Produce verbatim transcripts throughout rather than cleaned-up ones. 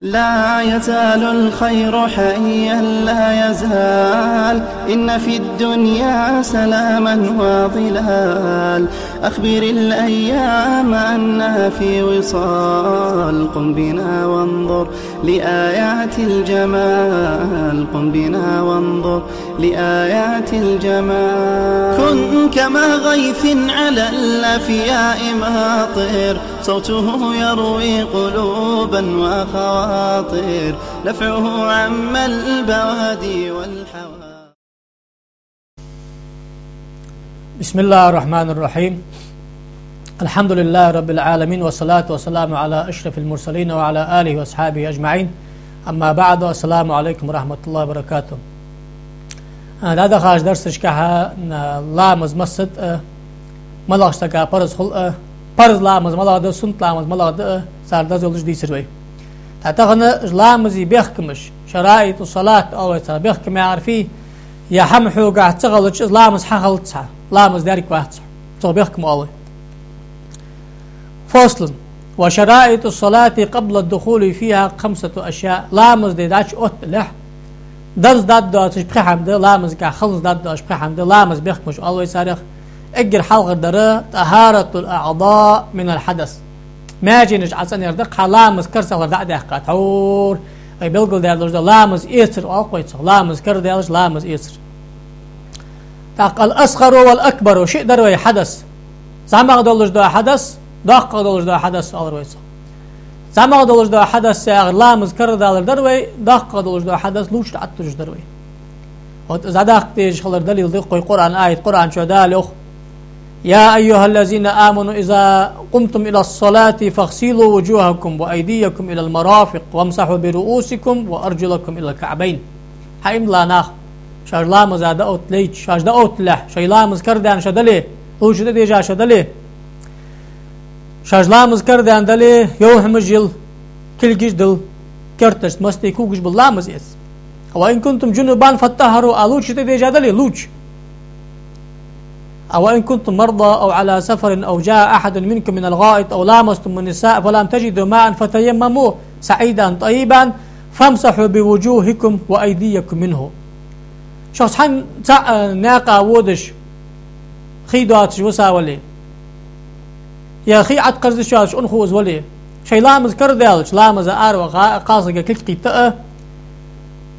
لا يزال الخير حيا لا يزال، إن في الدنيا سلاما وظلال. أخبر الأيام أنها في وصال، قم بنا وانظر لآيات الجمال، قم بنا وانظر لآيات الجمال. كن كما غيث على الأفياء ماطر، صوته يروي قلوبا وخواطر، نفعه عم البوادي والحواضر. بسم الله الرحمن الرحيم. الحمد لله رب العالمين، والصلاة والسلام على أشرف المرسلين وعلى آله وأصحابه أجمعين. أما بعد، السلام عليكم ورحمة الله وبركاته. А, дӀадахача дарсашка хьа, а, ламаз массад а, малагӀча сага парз хул а, парз ламаз малагӀа да, суннат ламаз малагӀа да а, цар дозалуш дийцар вай. ТӀаккха тахан ламаза бехкамаш, шараиту салат оал вай цар, бехкамаш арфи, е хӀама хьога ца хилча, из ламаз хьахилац хьа, ламаз дерг вац хьа. Цох бехкам оал вай. فصل. وشرائط الصلاة قبل الدخول فيها خمسة أشياء. Ламаз де дӀачуотталехь, дӀадоацаш пхи хӀама да, ламаза хьалха дӀадоацаш пхи хӀама да, ламаза бехкамаш оал вай царех. Эггара хьалхара дар طهارة الأعضاء من الحدث. Маьженаш Ӏа цӀенъяр да, хьа ламаз карсалар дӀа а даьккха, тхьовра вай белгалдаьлар да, ламаз эцар оал-кх вай цох, ламаз карадаьлча ламаз эцар. ТӀаккха الأصغر والأكبر, шиъ дар вай хьадас. ЗӀамагӀа долаш дола хьадас, доккхагӀа долаш дола хьадас оалар вай цох. ЗӀамагӀа долаш дола хьадас яхар ламаз карадалар дар вай, доккхагӀа долаш дола хьадас лувчар ӀотӀадужаш дар вай. Вот из дӀадаккха дезаш хилара далил да-кх вай Къуръан аят, Къуръан чу Дала йоах: يا أيها الذين آمنوا إذا قمتم إلى الصلاة فاغسلوا وجوهكم وأيديكم إلى المرافق وامسحوا برؤوسكم وأرجلكم إلى الكعبين. Хьа иман дилла нах, шоаш ламаза дӀаотталийча, шоаш дӀаотталехь, шоай ламаз карадаьнна шо дале, лувча тӀадежа шо дале, шоаш ламаз карадаьнна дале, йовхьамаш йила, кулгаш дила, керташта масте, когаш била, ламаз эца. وإن كنتم جنبا فاطهروا, а лувча тӀадежа дале, лувча. وإن كنتم مرضى أو على سفر أو جاء أحد منكم من الغائط أو لامستم النساء فلم تجدوا ماء فتيمموا صعيدا طيبا فامسحوا بوجوهكم وأيديكم منه. Шоаш цхьан цхьа, э, наькъа водаш, хий доацаш виса вале, е хий Ӏоткхарза йиш йоацаш унахо из вале, шоай ламаз карадаьлча, ламаза араваха а, кхалсага кулг кхийтта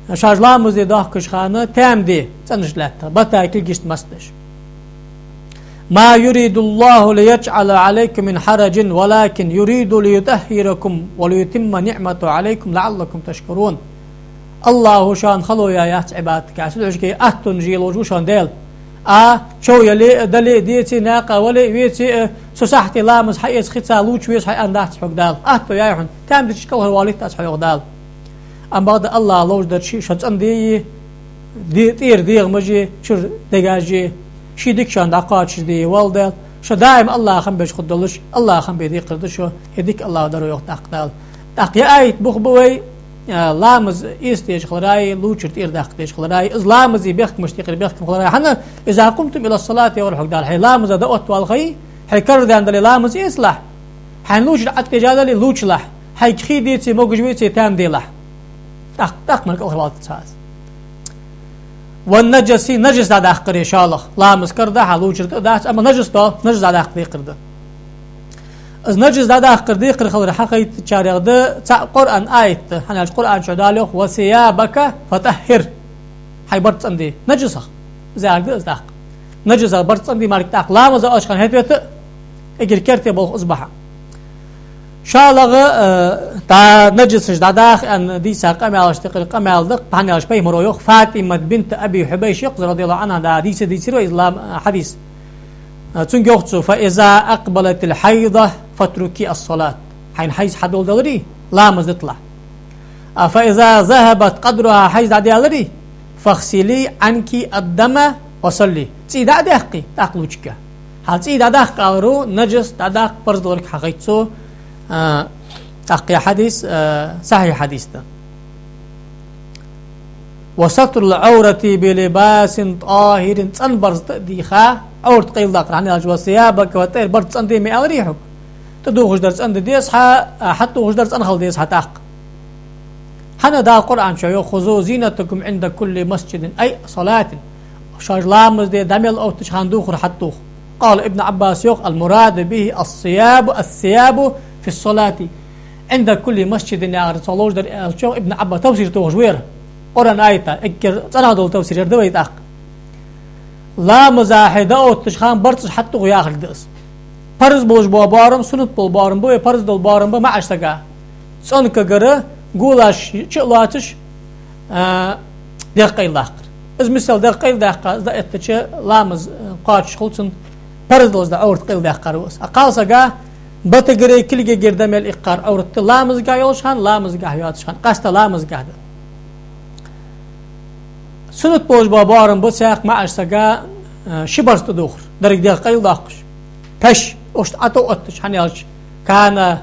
а, шоаш ламаз де доахкача хана таьман де цӀенаш лаьтта, бата кулгашта масдеш. ما يريد الله ليجعل عليكم من حرج ولكن يريد ليطهركم وليتم نعمته عليكم لعلكم تشكرون. АллахӀа шоана хало яь яц Ӏибадатага, цу духьашка аттонаш елаш ва шоана Даьла. А, чов яле а, дале а, деце а, наькъа вале а, веце а, цу сахьате ламаз хьаэца хица, лувча веза хьо аьнна дац хьога Дала. Атто яьй хьона, таьман дича кӀалхарвалийта Аз хьоюха Дала. Амма бакъда АллахӀа ловш дар ший шо цӀена де а, де-, тӀера дегӀамаш а, чура дегаш а, ший дика шоана дӀакхоачашде а вола Даьла. Шо даим АллахӀа хам беш хургдолаш, АллахӀа хам бе декхар да шо, е дика АллахӀа даро йоах тӀаккха Дала. ТӀаккха ер аят бух ба вай, а, ламаз эца дезаш хиларах, лувчар тӀера даккха дезаш хиларах, из ламаза бехкамашта юкъера бехкам хиларах. ХӀана, إذا قمتم إلى الصلاة яхар хьога Дала, хьай ламаза дӀаоттавалале, хьай карадаьнна дале ламаз эцалахь, хьайна лувчар ӀотӀадежа дале лувчалахь, хьайга хий деце, могаш веце таьман делахь. ТӀаккха, тӀаккха мара кӀалхарвалийтац Аз. والنجس, нажас дӀадаккхаре шоллагӀа. Ламаз карадаь хьа, лувчар тӀа а дац, амма нажас дола, нажас дӀадаккха декхар да. Из нажас дӀадаккхар декхар хилар хьахайтачарех да цхьа Къуръан аят, хӀана аьлча Къуръан чу Дала йоах: وثيابك فطهر. Хьай барзкъа цӀенде. Нажасах. Из яхар да из тӀаккха. Нажасах барзкъа цӀенде мара тӀаккха ламаза Ӏочу хана хӀета-вета а, эггара керте болх из ба хьа. ШоллагӀа, э, дӀа нажасаш дӀадаха аьнна дийца къамаьлашта юкъера къамаьл да-кх, хӀана аьлча Пайхамаро йоах, ФатӀимат бинт Аби Хьубайш йоах из, رضي الله عنها, дӀа дийца дийцар вай из лам-, хьадис. Цунга йоах цо: فإذا أقبلت الحيضة فاتركي الصلاة. Хьайна хьайз хьадоладаларе, ламаз диталахь. А فإذا ذهبت قدرها, хьайз дӀадаьларе, فاغسلي عنك الدم وصلي. ЦӀий дӀа а даьккхе, тӀаккха лувчагӀа. Хьа цӀий дӀадаккха аларо, нажас дӀадаккха парз долга хьахайт цо, а, тӀаккха ер хьадис, а, сахьихь хьадис да. وستر العورة بلباس طاهر, цӀена барзкъа тӀа а дийха, Ӏоврат къайладаккхар, хӀана аьлча وثيابك فطهر, барзкъа цӀенде ма аьларий хьога. ТӀадувхаш дар цӀенде деза хьа, а, хьатӀадувхаш дар цӀена хила деза хьа тӀаккха. ХӀана да Къуръан чу йоах: «خذوا زينتكم عند كل مسجد», ай, صلاة. Шоаш ламаз де дӀа мел оттача хана дувхар хьатӀадувха. قال ابن عباس, йоах: «المراد به الثياب، الثياب في الصلاة عند كل مسجد», яхар цо ловш дар аьлча, йоах, Ибн Ӏаббас тафсир тохаш вера. Къуръан аята, эггара цӀенагӀа дола тафсир ер да вай тӀаккха. Ламаза хье дӀаоттача хана барзкъаш хьатӀадувха яхилга да из. Парз болаш бола боарам, суннат бола боарам ба, вай парз дола боарам ба маӀача сага цӀонкагара гулаш чу а лоацаш, а, дегӀ къайладаккхар. Из мисал дегӀ къайладаккха, из дӀаэттача ламаз, а, кхоачаш хул цун, парз долаш да Ӏоврат къайладаккхар ва из. А кхалсага бетагара, кулгагара дӀа мел иккхар Ӏоврат да ламазгахь йолча хана, ламазгахь йоацача хана, къаьстта ламазгахь да. Суннат болаш бола боарам ба цхьаькха маӀача сага, а, ши барзкъа тӀадувхар, деррига дегӀ къайладоаккхаш. Пхьош, оаш тӀа тӀаотташ, хӀана аьлча: «كان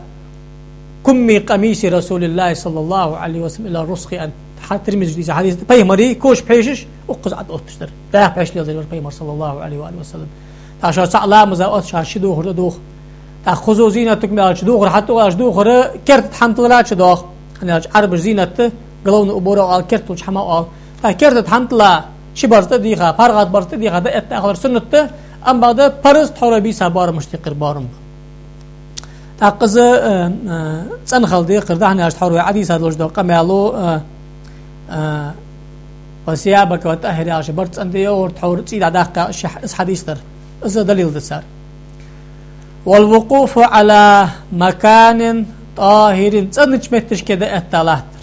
كم قميص رسول الله صلى الله عليه وسلم إلى الرسغ», аьнна, хьа-, Тирмизе дийца хьадис да, пайхамара кош пхьош, укхаза тӀаотташ дар. ДӀаьха пхьош лелаш вар пайхамар, صلى الله عليه وآله وسلم. ТӀаккха шоаш цхьа ламаза оттача хана ши дувхар тӀадувха. ТӀаккха «خذوا زينتكم» аьлча, дувхар хьатӀадувха аьлча, дувхар керта тӀа хӀама тилла чудоах. ХӀана аьлча Ӏарбаша зинат, головной убор оал, керта тӀа долча хӀамах оал. ТӀаккха керта тӀа хӀама тилла, ши барзкъа тӀадийха, паргӀата барзкъа тӀадийха дӀаэтта хилар суннат да, амма бакъда парз тхьовра бийса боарамашта юкъера боарам ба. ТӀаккха из, э, э, цӀена хила декхар да, хӀана аьлча тхьовра вай Ӏодийца долаш дола къамаьл, э, э, «وثيابك فطهر» яхаш, барзкъа цӀена де йоах, тхьовра цӀий дӀадаккха, ши х-, из хьадис дар. Из далил да цар. «والوقوف على مكان طاهر», цӀенача метташка дӀаэтта латтар.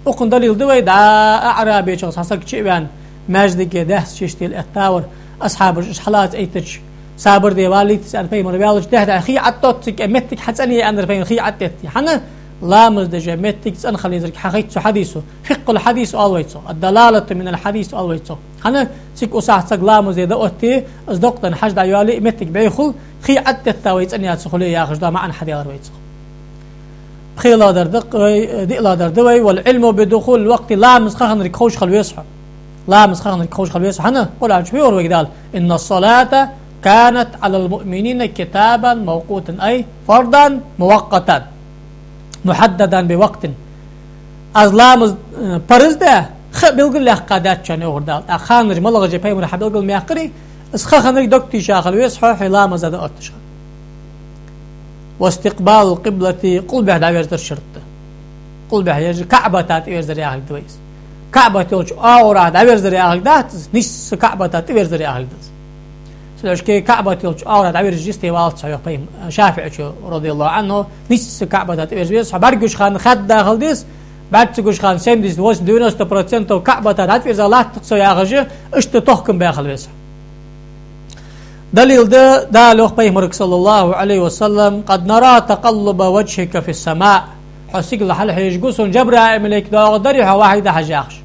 Укхун далил да вай, дӀа аӀрабечох цхьа саг чу а ваьнна, маьждиге даьсса чистел эттавар, асхьабаша уж хьалаца эттача, сабар де валлийтас аьнна пайхамар ваьлча, дехьа-дехьа хий ӀотӀатоттаргья, моттиг хьацӀенъе аьннар пайхамар, хий ӀотӀатетте. ХӀана? Ламаз деш моттиг цӀена хила езарг хьахайт цу хьадисо. «فقه الحديث» оал вай цох, «الدلالة من الحديث» оал вай цох. ХӀана? Цига усахь саг ламаз де дӀаотте, из докътан хьажа дӀайоале, моттиг бӀехул, хий ӀотӀатетта вай цӀена яц хуле яхаш дола маӀан хьаделар вай цох. ПхелагӀдар да вай, диълагӀдар да вай: «والعلم بدخول الوقت», ламаз ха хиннарг ховш хила веза хьо. Ламаз ха хиннарг ховш хила веза хьо. ХӀана? Къуръан чу фу йоах вайга Дала: «إن الصلاة كانت على المؤمنين كتابا موقوتا», ай, «فرضا مؤقتا محددا بوقت». Аз ламаз, э, парз даь, ха белгалъяьккха дац шоана, йоах Дала. ТӀаккха ханаш малагӀаш я пайхамара хьабелгалъяьккхарий, из ха хиннарг дог тийша хила веза хьо, хьай ламаза дӀаотташ хана. «واستقبال القبلة», къулбехьа дӀаверзар шарт да. Къулбехьа ерза, КаӀбата тӀаверзар яхилга да вай из. КаӀбат йолча оагӀорахьа дӀаверзар яхилга дац из, нийсса КаӀбата тӀаверзар яхилга да из. Цудухьа КаӀбат йолча оагӀорахьа дӀаверзаш йисте валац хьо, йоах пайхам-, ШафиӀийс, رضي الله عنه, нийсса КаӀбата тӀаверза веза хьо, бӀаргагуш хана хадда хила деза, бӀаргагуш хана семьдесят, восемьдесят, девяносто процентов КаӀбата дӀатӀаверза латтаргда со яхаш, иштта тохкам баь хила веза хьо. Далил да, Дала йоах пайхамарга, صلى الله عليه وسلم: «قد نرى تقلب وجهك في السماء». Хьо сигала хьалхьежаш гу сона, Джабраил малейк доагӀаргдарий хьо вахьи дахьаш яхаш.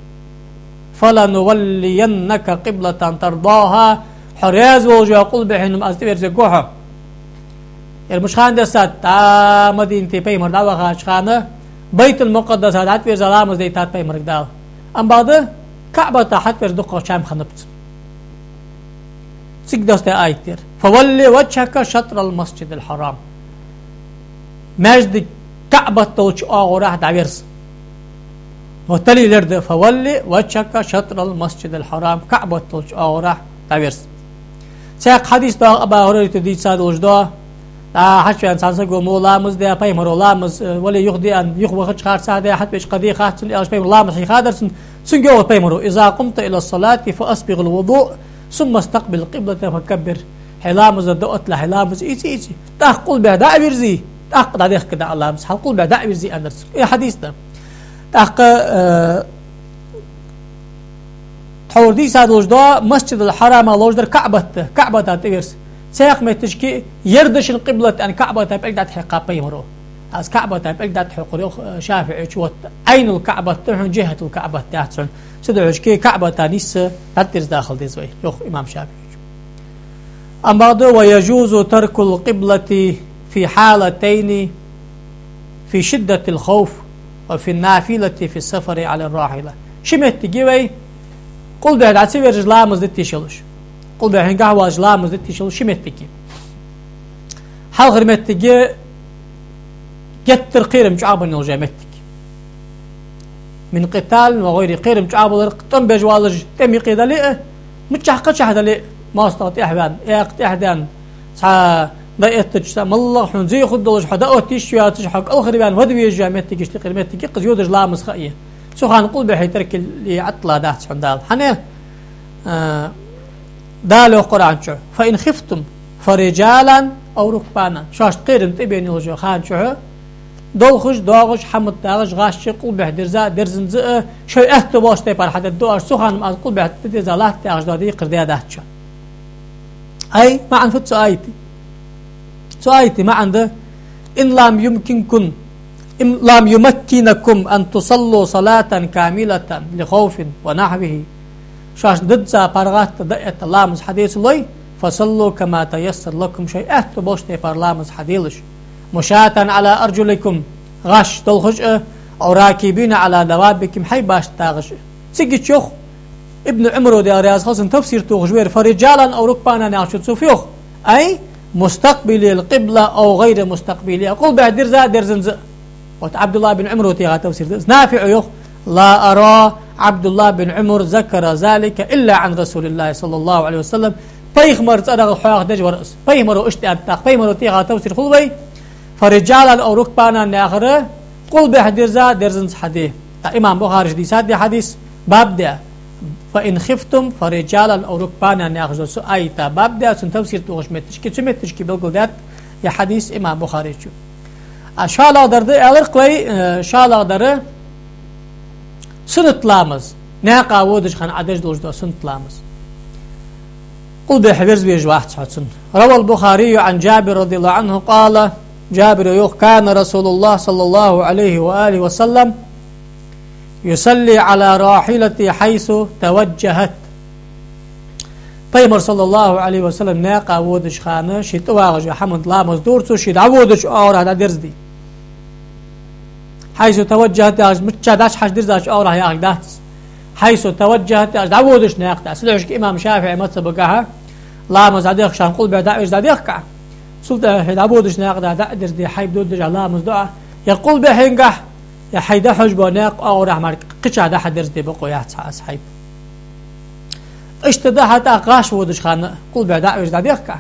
«فلنولينك قبلة ترضاها». Хьо раьза волаш йола къулбехьа хӀама аз тӀаверзаргва хьо. Ер мишта хана дессад, тӀа Мадинате пайхамар дӀавахача хана, Байтул-Мукъаддаса дӀатӀаверза ламаз дайтад пайхамарга Дала. Амма бакъда КаӀбата хьатӀаверза дукхагӀча хана хиннаб цун. Цига доссадаь аят да ер: «فول وجهك شطر المسجد الحرام». Маьждиг КаӀбат долча оагӀорахьа дӀаверза. Вот далил ер да: «فول وجهك شطر المسجد الحرام», КаӀбат долча оагӀорахьа дӀаверза. Цхьаькха хьадис да Абу Хурайрата дийца долаш да. ДӀа хьачувена цхьан саго мо ламаз даь, пайхамаро ламаз, э, вале юха де аьнна, юха вахача харцахьа даь, хьатӀавеча кхы де хац цунна аьлча, пайхамаро ламаз хьийхадар цунна. Цунга йоах пайхамаро: «إذا قمت إلى الصلاة فأسبغ الوضوء ثم استقبل القبلة فكبر». Хьай ламаза дӀаоттале, хьай ламаз ийца, ийца. ТӀаккха къулбехьа дӀа а вирзе, тӀаккха дӀадехка дӀа ламаз. Хьал къулбехьа дӀа а вирзе аьннар цунга. Э, хьадис да. ТӀаккха, э, тхьовра дийца долаш да Масджидул-Хьарама ловш дар КаӀбат да, КаӀбата тӀаверза. Цхьаькха метташка ер да шун къиблат аьнна КаӀбата пӀелг дӀатӀахьекха пайхамаро. Аз КаӀбата пӀелг дӀатӀахьекхар, йоах, э, ШафиӀийчо, вот Ӏайнул-КаӀбат да хьона, джихӀатул-КаӀбат дац хьона. Цудухьа КаӀбата нийсса дӀатӀаверза дахала деза вай, йоах имам ШафиӀийчо. Амма баӀду, «ويجوز ترك القبلة في حالتين، في شدة الخوف وفي النافلة في السفر على الراحلة». Ши моттиг я вай, къулбехьа дӀа ца вержаш ламаз дита йиш йолаш. Къулбехьа хьингахьа ваьлча ламаз дита йиш йолаш ши моттиг я. Хьалхара моттиг я геттара кхерам чӀоагӀбенна йолаш йола моттиг. من قتال وغيره, кхерам чӀоагӀбалар, тӀом беш валлаш, тӀем юкъе дале а, миччахьа кхычахьа дале а, моастагӀа тӀехьаваьнна, экха тӀехьадаьнна, цхьа дӀаэттача са, моллагӀа хьона зе хургдолаш, хьо дӀаотта йиш йоацаш, хьо кӀалхарваьнна, вада везаш йола моттигаш, тӀехьара моттиг я-кх из, йодаш ламаз ха я. Цу хана къулбехьа теркал е Ӏаттала дац хьона Дала. ХӀана? А, Дала йоах Къуръан чу: «فإن خفتم فرجالا أو ركبانا». Шоашта кхерам тӀабена йолча хана чухь, долхаш, доагӀаш, хӀама тӀа дагӀаш, гӀаш, къулбехьа дерза, дерзанза а, шоай аьттув болча тайпара хьаде деза оаш, цу хана-м аз къулбехьа тӀадерза латта тӀа яхаш дола декхар даь дац шоана. Ай, маӀан фуд цу аята? Цу аята маӀан да: «إن لم يمكنكم، إن لم يمكنكم أن تصلوا صلاة كاملة لخوف ونحوه». Шоашта дизза паргӀата, дӀаэтта ламаз хьаде ца лой, «فصلوا كما تيسر لكم», шоай аьттув болча тайпара ламаз хьаделаш. «مشاة على أرجلكم», гӀаш, долхаш а, «أو راكبين على دوابكم», хьайбашта дагӀаш а. Цига чу йоах Ибн Ӏумара, Даьла раьза хилва цунна, тафсир тохаш вар: «فرجالا أو ركبانا» яхачун цо фу йоах? Ай, «مستقبلي القبلة أو غير مستقبليها», къулбехьа дерза, дерзанза а. Вот ӀабдуллахӀ бин Ӏумара тӀехьа тафсир да из. НафиӀа йоах: «لا أرى عبد الله بن عمر ذكر ذلك إلا عن رسول الله صلى الله عليه وسلم». Пайхамара цӀерагӀа хьоахадеш вар из. Пайхамара иштта аьннад. ТӀаккха Пайхамара тӀехьа тафсир хул вай: «فرجالا أو ركبانا» яхар, къулбехьа дерза, дерзанза хьаде. ТӀаккха имам Бухарийс дийцад ер хьадис, баб даь: «فإن خفتم فرجالا أو ركبانا» яхаш дола цу аята баб даь, цун тафсир тохаш моттигашка, цу моттигашка белгалдаьд ер хьадис имам Бухарийс. А шоллагӀдар да, аьлар-кх вай, э, шоллагӀдар суннат ламаз, наькъа водача хана Ӏадеш долаш дола суннат ламаз. Къулбехьа верза везаш вац хьо цунна. روى البخاري عن جابر رضي الله عنه قال, Джабира йоах: «كان رسول الله صلى الله عليه وآله وسلم يصلي على راحلته حيث توجهت». Пайхамар, саллаллахӀу Ӏалайхи ва саллам, наькъа водача хана, ше тӀавагӀаш йола хӀама тӀа ламаз дора цо, ше дӀаводача оагӀорахьа дӀадерзаде. «حيث توجهت» яхаш, мичча дӀачухьежа дерзача оагӀорахьа яхилга дац. «حيث توجهت» яхаш, дӀаводача наькъа тӀа. Цудухьа имам ШафиӀий мазхӀабагахьа ламаз дӀадехкача хана къулбехьа дӀа а веш дӀадехк Ӏа. Цул тӀехьагӀа хьо дӀаводача наькъа тӀа дӀа а дерзаде, хьайба доддаш Ӏа ламаз ду Ӏа, е къулбехьенгахьа, е хьо дӀахьош бола наькъа оагӀорахьа мара кхычахьа дӀа-хьа дерзаде бокъо яц хьа из хьайба. Иштта да хьа тӀаккха гӀаш водача хана къулбехьа дӀа а веш дӀадехк Ӏа.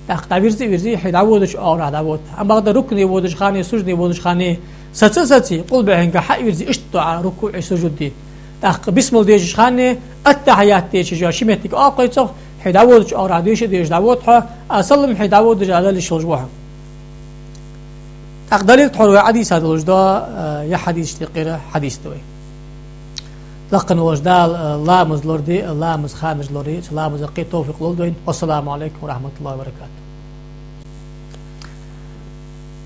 ТӀаккха дӀавирзи а вирзи, хьо дӀаводача оагӀорахьа дӀавод хьо. Амма бакъда рукуӀе водача хана, сужуде водача хана саца а саце, къулбехьенгахьа хьа а вирзи, иштта ду Ӏа рукуӀи сужуди. ТӀаккха бисмал дешача хана, аттахьият дешаш йола ши моттиг оалкхой цох, хьо дӀаводача оагӀорахьа деша а дешаш дӀавод хьо, а салам хьо дӀаводаш а дала йиш йолаш ва хьо. ТӀаккха далил тхьовра вай Ӏодийца долаш да, э, ер хьадисашта юкъера хьадис да вай. Лакха волча Дала, э, ламаз лораде, ламаза ханаш лорае, цу ламаза кхы товфикъ лолда вайна. والسلام عليكم ورحمة الله وبركاته.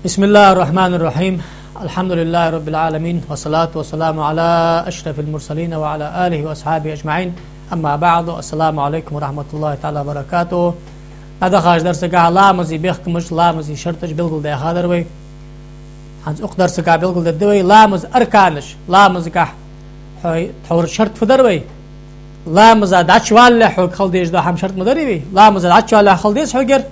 بسم الله الرحمن الرحيم. الحمد لله رب العالمين، والصلاة والسلام على أشرف المرسلين وعلى آله وأصحابه أجمعين. أما بعد، السلام عليكم ورحمة الله تعالى وبركاته. ДӀадахача дарсагахьа ламаза бехкамаш, ламаза шарташ белгалдаьхадар вай. ХӀанз укх дарсагахьа белгалдергда вай ламаза арканаш, ламазагахьа хьо-, тхьовра шарт фу дар вай. Ламаза дӀачувалале хьога хила дезаш дола хӀама шарт ма дарий вай. Ламаза дӀачувалале хила деза хьога ер,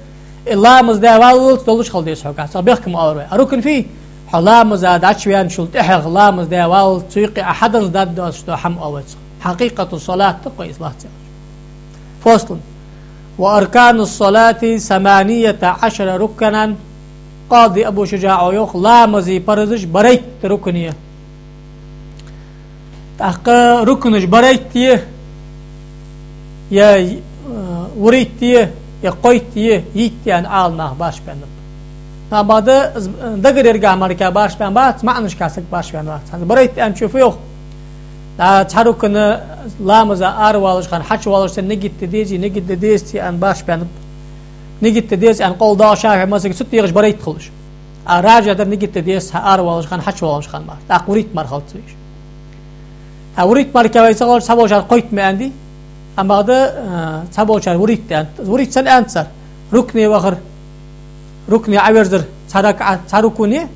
э, ламаз даь валлалца долаш хила деза хьога. Цох бехкам оал вай. А рукн фуй? Хьо ламаза дӀачуваьнначул тӀехьагӀа ламаз даь валлалца цу юкъе Ӏа хьаданза даргдоацаш дола хӀама оал вай цох. حقيقة الصلاة да-кх из лоацца. فصل. وأركان الصلاة ثمانية عشر ركنا. Къади Абу ШужаӀо йоах, ламаза парзаш барайтта рукн я. ТӀаккха рукнаш барайтта я, е, э, вурийтта я, е кхойтта я, йийтта я аьнна Ӏаламнаха башха баьннаб. Амма да, дагарергахьа мара башха баьнна бац, маӀанашка саг башха баьнна вац. ХӀанз барайтта аьнначо фу йоах? ДӀа цхьа рукн ламаза араваллалца хана хьачувоаллалца нигат де дезий, нигат де дезаций аьнна башха баьннаб. Нигат де деза аьнна къовл доагӀа ШафиӀий мазхӀабагахьа, цу тӀа эгӀаш барайтта хулаш. А ражихь дар нигат де деза хьа аравоаллалца хана, хьачувоаллалца хана мара. ТӀаккха вурийтта мара хилац вай уж. ТӀаккха вурийтта мара вай ца хилча, цхьаболчар кхойтта ма аьннадий. Амма бакъда, а, цхьаболчар вурийтта аьннад. Вурийтта сенна аьннад цар? Рукне вахар, рукне Ӏоверзар, цхьа ракаӀат, цхьа рукуӀ я.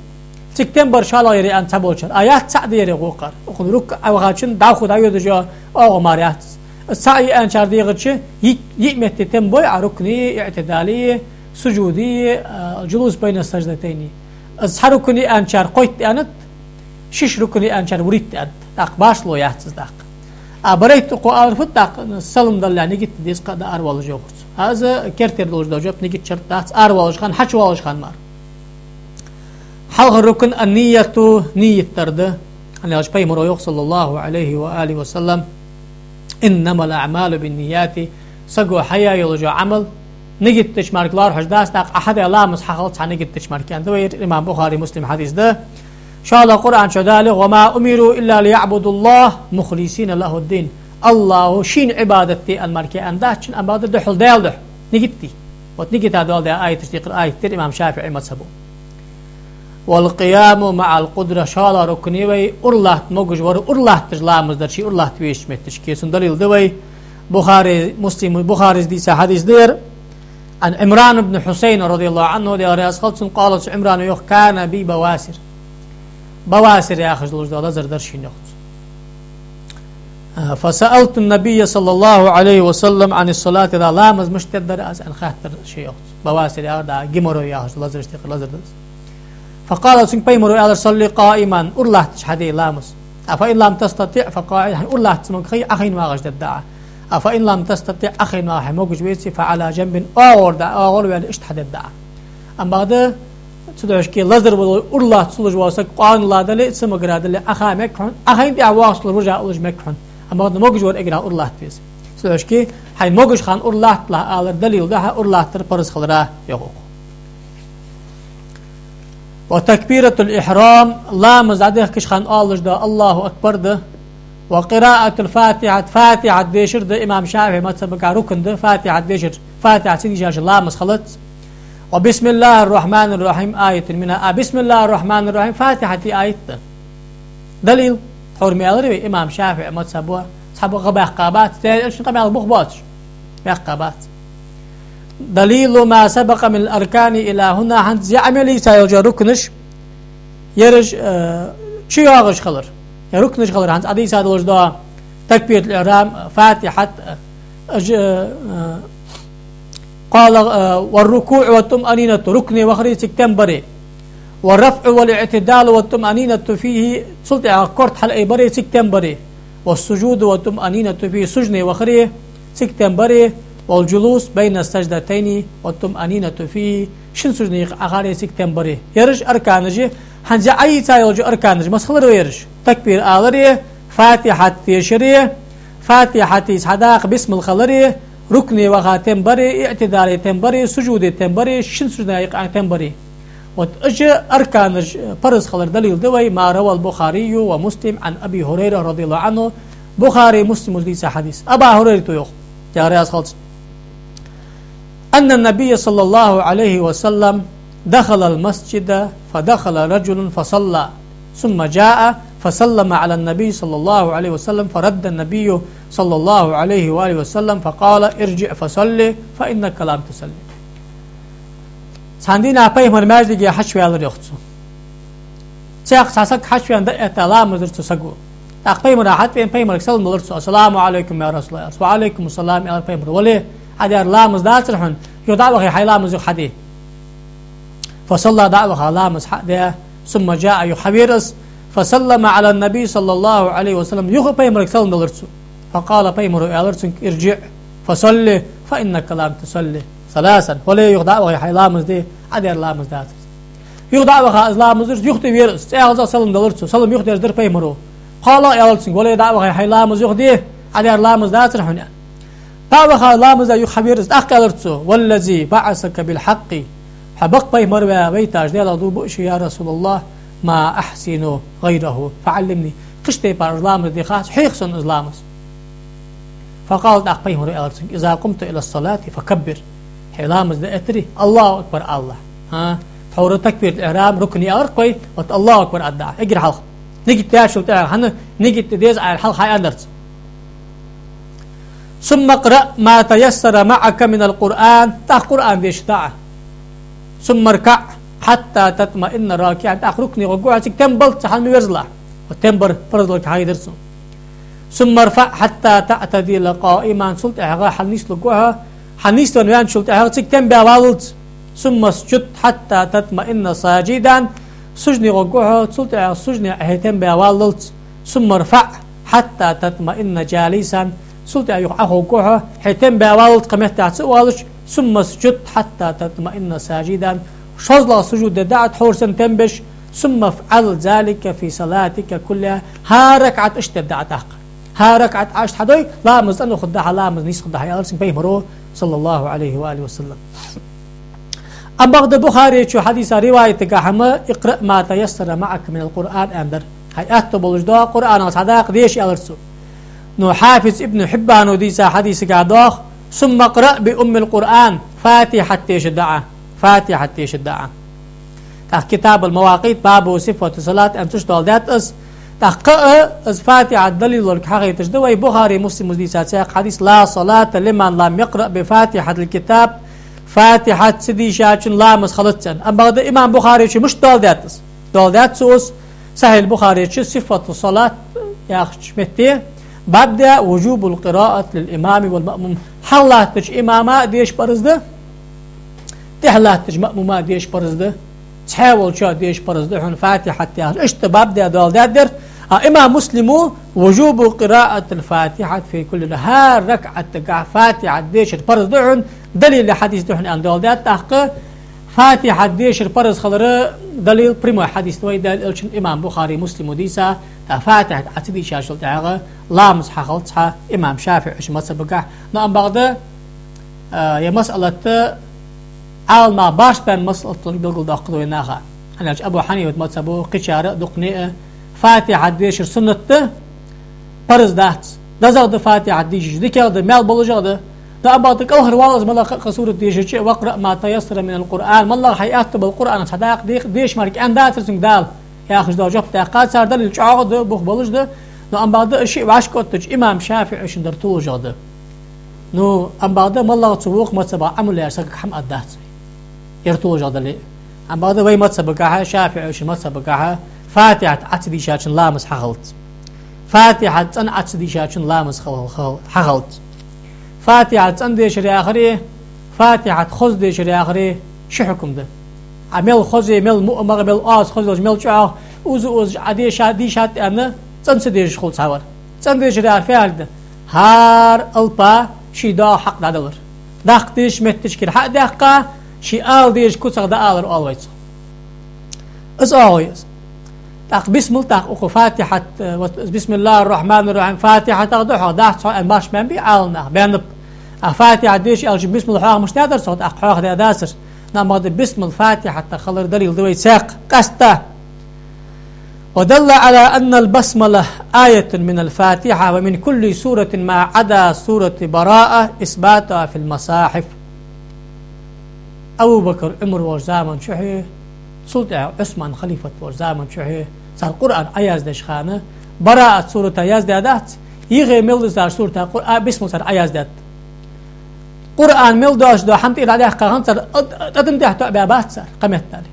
Цига тем бар шоллагӀа яр аьннад цхьаболчар. А яц цаӀ да ер гӀулакх. Укхун рукуӀ Ӏовахачун дӀахо дӀайодаш йола оагӀув мара яц. ЦаӀ я аьнначар дийгӀача, йиъ-, йиъ метте тем бой Ӏа: рукни, иӀтидали, сужуди, а, джулус байна саждатайни. Из цхьа рукн я аьнначар кхойтта аьннад, шиш рукн я аьнначар вурийтта аьннад. ТӀаккха башхало яц из тӀаккха. А барайтта укхо алар фуд тӀаккха, салам далале нигат де деза кхы а да аравоалаш йоах цо. Из кертера долаш дола жоп, нигат шарт дац, аравоалаш хана, хьачувоалаш хана мара. Хьалхара рукн ан-нияту, ният дар да. ХӀана аьлча пайхамаро йоах, صلى الله عليه وآله وسلم: «إنما الأعمال بالنيات». Саго хьаяь йола Ӏамал нигат деча мара лоархӀаш дац, тӀаккха Ӏа хьадаь ламаз хьахилац хьа нигат деча мара, аьннад вай, имам Бухари, Муслим хьадис да. ШоллагӀа Къуръан чу да: «وما أمروا إلا ليعبدوا الله مخلصين له الدين». АллахӀа шийна Ӏибадат де аьнна мара аьнна дац шийна, амма бакъда духхьал Даьла духьа нигат де. Вот нигата доаладаь аяташ декхар аят да ер имам ШафиӀий мазхабо. «والقيام مع القدرة», шоллагӀа рукн вай, уралатта могаш вар, уралатташ ламаз дар, ший уралатта везача метте. Цун далил да вай Бухари, Муслим, Бухарис дийца хьадис да ер. عن عمران بن حصين رضي الله عنه, Даьла раьза хилва цунна, قال, цу Ӏимрана йоах: «كان بي بواسير». Бавасир яхаш долаш дола лазар дар шийна, йоах цо. А, «فسألت النبي صلى الله عليه وسلم عن الصلاة», да, ламаз мишта дергдар аз аьнна хаьттар ше, йоах цо. Бавасир яхар да, геморрой яхаш лазараш тӀехьа лазар да из. «فقال», цунга пайхамаро аьлар: «صل قائما», уралатташ хьаде ламаз. «فإن لم تستطع فقاعدا», хьайна уралатта ца магахи, Ӏохайна вагӀаш дергда Ӏа. «فإن لم تستطع», Ӏохайна вагӀа хьайна могаш веце, «فعلى جنب», оагӀора да, оагӀора ваьнна иштта хьадергда Ӏа. Амма бакъда, цудухьа шке лазар вола, уралатта ца луш вола саг къоаналла дале, ца магара дале, Ӏоха мег хьона, Ӏохайна тӀехьа вагӀаш луш вужа а луш мег хьона. Амма бакъда могаш вар эггара уралатта веза. Цудухьа шке хьайна могаш хана уралатталахь алар далил да хьа уралаттар параз хилара, йоах укхо. «وتكبيرة الإحرام», ламаз дӀадехкача хана оалаш дола «الله أكبر» да. «وقراءة الفاتحة», Фатихьат дешар да, имам ШафиӀий мазхабагахь рукн да, Фатихьат дешар, Фатихьат ца дийшача ламаз хилац. «وبسم الله الرحمن الرحيم آية منها», а «بسم الله الرحمن الرحيم» Фатихьата аят да. Далил, тхьовра ма аьларий вай, имам ШафиӀий мазхабо цхьабакъда гӀа баьккха бац, Даьла Элчан къамаьл бух боацаш, баьккха бац. «دليل ما سبق من الأركان إلى هنا», хӀанз яа мел йийца йолча рукнаш, ераш, э, чу йоагӀаш хилар. Е рукнаш хилар, хӀанз Ӏодийца долаш дола такбиратул-ихьрам, Фатихьат, э, ж-, э, къала, э, «والركوع والطمأنينة», рукне вахари цига тем бари. «والرفع والاعتدال والطمأنينة فيه», цул тӀехьагӀа корта хьалаайбари цига тем бари. «والسجود والطمأنينة فيه», сужуде вахари цига тем бари. «والجلوس بين السجدتين والطمأنينة فيه», шин сужуде юкъе Ӏохари цига тем бари. Ераш арканаш я, хӀанз яа Ӏодийца йолча арканаш, масса хилар ераш: такбир алари, Фатихьат дешари, Фатихьатаца хьадаккха бисмал хилари, рукне ваха тем бари, иӀтидале тем бари, сужуде тем бари, шин сужуде юкъе тем бари. Вот уж арканаш параз хилара далил да вай: «ما رواه البخاري ومسلم عن أبي هريرة رضي الله عنه», Бухари, Муслима дийца хьадис. Абу Хурайрата йоах, Даьла раьза хилва цунна: «أن النبي صلى الله عليه وسلم دخل المسجد فدخل رجل فصلى ثم جاء فسلم على النبي صلى الله عليه وسلم فرد النبي صلى الله عليه وآله وسلم فقال: ارجع فصل فإنك لم تصل». Цхьан дийнахьа пайхамар маьждиге хьачуваьлар, йоах цо. Цхьа саг хьачувена дӀаэтта ламаз дир цу саго. ТӀаккха пайхамара хьатӀавена, пайхамарга салам далар цо: «السلام عليكم يا رسول الله». «وعليكم السلام», аьлар пайхамаро. «Вале, Ӏа дер ламаз дацар хьона, юха дӀа а вахе, хьай ламаз юха хьаде». «فصلى», дӀа а ваха ламаз хьа а даь, «ثم جاء», юха хьавера из, «فسلم على النبي صلى الله عليه وسلم», юха а пайхамарга салам далар цо. «فقال», пайхамаро аьлар цунга: «ارجع فصل فإنك لم تصل ثلاثا». «Вале, юха дӀа а вахе, хьай ламаз де, Ӏа дер ламаз дацар». Юха дӀа а ваха из ламаз дир, юха тӀавера из, цӀаьхха а салам далар цо, салам юха дерзадир пайхамаро. ПхоалагӀа аьлар цунга: «Вале, дӀа а вахе, хьай ламаз юха де, Ӏа дер ламаз дацар хьона». ТӀа а ваха ламаз даь юха хьавера из, тӀаккха аьлар цо: «والذي بعثك بالحق», хьо бакъ пайхамар ваь вайташ Даьлах дув буъ шо, يا رسول الله، «ما أحسن غيره فعلمني». Кхыча тайпара из ламаз де хац, хьоьху сона из ламаз. «فقال», тӀаккха пайхамаро аьлар цунга: «إذا قمت إلى الصلاة فكبر». Хьай ламаз дӀаэттаре, «الله أكبر» алалахь. ХӀа, тхьовра такбиратул-ихьрам рукн я аьлар-кх вай, вот «الله أكبر» аргда Ӏа эггара хьалха. Нигат даьчул тӀехьагӀа, хӀана, нигат де деза Ӏа аьнна хьалха хьааьннар цо. «ثم اقرأ ما تيسر معك من القرآن», тӀаккха Къуръан деша Ӏа. «ثم اركع حتى تطمئن راكعا», тӀаккха рукне гӀоргва хьо, цига тем баллалца хьалха ма верзалахь. Вот тем бар паразлург хьагӀийдар цо. «ثم ارفع حتى تعتدل قائما», цул тӀехьагӀа хьалнислургва хьо, хьанийсвенна ваьнначул тӀехьагӀа цига тем баь валлалца. «ثم اسجد حتى تطمئن ساجدا», сужуде гӀоргва хьо, цул тӀехьагӀа сужуде Ӏохайна тем баь валлалца. ثم ارفع حتى تطمئن جالسا. Цул тӀехьагӀа юха Ӏоховргва хьо, хьо тем баь валлалца кхы меттахьа ца воалаш, ثم اسجد حتى تطمئن ساجدا. ШозлагӀа сужуд де дӀа Ӏа, тхьовра санна тем беш, ثم افعل ذلك في صلاتك كلها. ХӀара ракаӀат иштта де дӀа Ӏа тӀаккха. ХӀара ракаӀат Ӏа иштта хьадой, ламаз цӀена хургда хьа, ламаз нийса хургда хьа, аьлар цунга Пайхамаро, صلى الله عليه وآله وسلم. Амма бакъда Бухаречо хьадиса риваятагахьа-м: اقرأ ما تيسر معك من القرآن, аьнна дар. Хьай аьттув болаш дола Къуръанах цхьа дакъа деша, аьлар цо. Ну, Хьафиз Ибн Хьиббано дийца хьадисагахьа доагӀа: ثم اقرأ بأم القرآن, Фатихьат деша дӀа Ӏа, Фатихьат деша дӀа Ӏа. ТӀаккха Китабул-Мавакъит, бабу сифату салат, аьнна цу чу доаладаьд из. ТӀаккха а из Фатихьат далил долга хьахайташ да вай Бухари, Муслима дийца цхьаькха хьадис: لا صلاة لمن لم يقرأ بفاتحة الكتاب, Фатихьат ца дийшачун ламаз хилац, аьнна. Амма бакъда имам Бухаречо мишта доаладаьд из? Доаладаьд цо из Сахьихь Бухаре чу Сифату салат яхача метте, баб даь: وجوب القراءة للإمام والمأموم. Хьалха латтача имама а деша парз да, тӀехьа латтача маъмума а деша парз да, цхьаь волчоа деша парз да хьона Фатихьат яхаш. Иштта баб даь доаладаьд ер. А имам Муслимо: وجوب قراءة الفاتحة في كل ركعة, хӀара ракаӀатагахьа Фатихьат дешар парз да хьона, далил е хьадис да хьона, аьнна доаладаьд. ТӀаккха Фатихьат дешар парз хилара далил прямой хьадис да вай Даьла Элчан, имам Бухари, Муслимо дийца, тӀаккха Фатихьат Ӏа ца дийшачул тӀехьагӀа ламаз хьахилац хьа имам ШафиӀий мазхабагахьа. Но амма бакъда, а, ер масъалат Ӏаламнаха барт баьнна масъалат долга белгалдоаккхаш да вай наха. ХӀана аьлча Абу Хьанифат мазхабо, кхычар а, дукхане а, Фатихьат дешар суннат да, парз дац. ДезагӀа да Фатихьат дийшача, дикагӀа да, маьл болашагӀа да. Но амма бакъда кӀалхарвала из малагӀа а кхы сурат дешача: واقرأ ما تيسر من القرآن, малагӀа хьай аьттув бола Къуръанах цхьа дакъа де-, деша мара кӀен дацар цунга Дала, яхаш дола жоп даьккхад цар. Далил чӀоагӀа да, бух болаш да. Но амма бакъда шиъ вӀашкаоттача имам ШафиӀий дар толашагӀа да. Ну, амма бакъда малагӀа цу вокх мазхабах Ӏамал яьча сагага хӀама аргдац вай, ер толашагӀа дале а. Амма бакъда вай мазхабагахьа, ШафиӀий мазхабагахьа, Фатихьат Ӏа ца дийшачун ламаз хьахилац. Фатихьат цӀена Ӏа ца дийшачун ламаз хал-, хал-, хьахилац. Фатихьат цӀена дешар яхари, Фатихьат хоза дешар яхари ши хьукам да. Ӏа мел хоза, мел муъмагӀа, мел оаз хоза йолаш, мел чӀоагӀа, уза-узаш Ӏа деша, дийшад аьнна, цӀена ца дешаш хул цхьавар. ЦӀена дешар яхар фу яхилга да? ХӀара алапа ший доагӀа хьакъ дӀадалар. Даккха дезача метташкара хьа а даьккха, ший ала дезача куцах дӀаалар оал вай цох. Из оагӀув я из. ТӀаккха бисмал, тӀаккха укхо Фатихьат, э, вот, بسم الله الرحمن الرحيم, Фатихьатах да хьогӀ, дац хьогӀ аьнна, баш баьннабий Ӏаламнаха? Баьннаб. А Фатихьат деша аьлча, бисмал хьоахамаш даьдар цох, тӀаккха хьоахадаь дацар. Но амма бакъда бисмал Фатихьатах хилара далил да вай цхьаькха. Къаьстта. ودل على أن البسملة آية من الفاتحة ومن كل سورة ما عدا سورة براءة إثباتها في المصاحف. Абу Бакр Ӏумар волча заман чухьеи, цул тӀехьагӀа Ӏусман халифат волча заман чухьеи, цар Къуръан Ӏояздеш хана, Бараат сурата яздаь дац, йиххе мел дезача сурата Къур-, а, бисмал цар Ӏояздаьд. Къуръан мел доацаш дола хӀама тӀера дӀадаьккха хиннад цар, а, а, тӀадам тӀехьа тоӀабаь бац цар, кхыметтел.